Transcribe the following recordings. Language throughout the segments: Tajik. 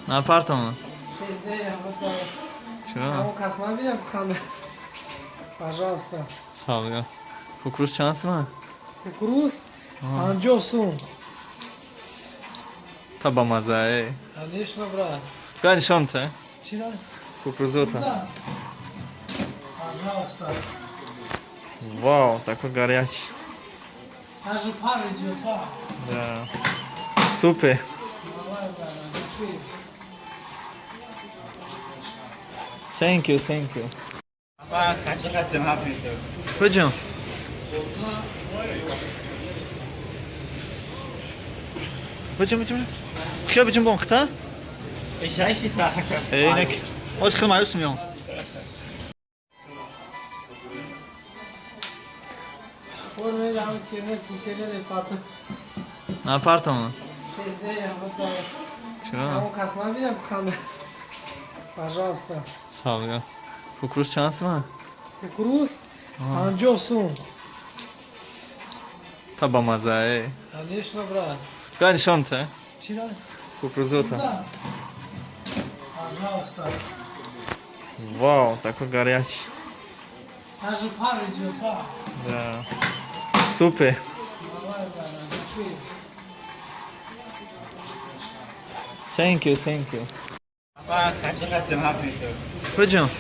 Напартома. Чиро? Пожалуйста. Савга. Кукуруз чанд сум? Кукуруз 50 сум. Та ба мазае. Конечно, брат. Га нишон та. Чиро? Кукурузота. Да. Пожалуйста. Вау, такой горячий. Даже пар идет, да. Да. Супер. Давай, брат, дыши. Thank you, thank you. Пойдем. Пойдем, пойдем. Хия пойдем бон хта? Эй, нек. Оч хил маюс мион. Напартома. Чиро? Пожалуйста. Савга. Кукуруз чанд сум? Кукуруз 50 сум. Та ба мазае. Конечно, брат. Га нишон та. Чиро? Кукурузота. Да. Пожалуйста. Вау, такой горячий. Даже пар идет, да. Да. Супер. Давай, брат, дыши. Thank you, thank you. Пойдем.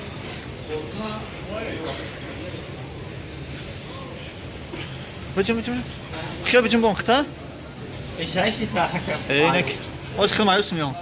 Пойдем, пойдем. Хия пойдем бон хта? Эй, нек. Оч хил маюс мион.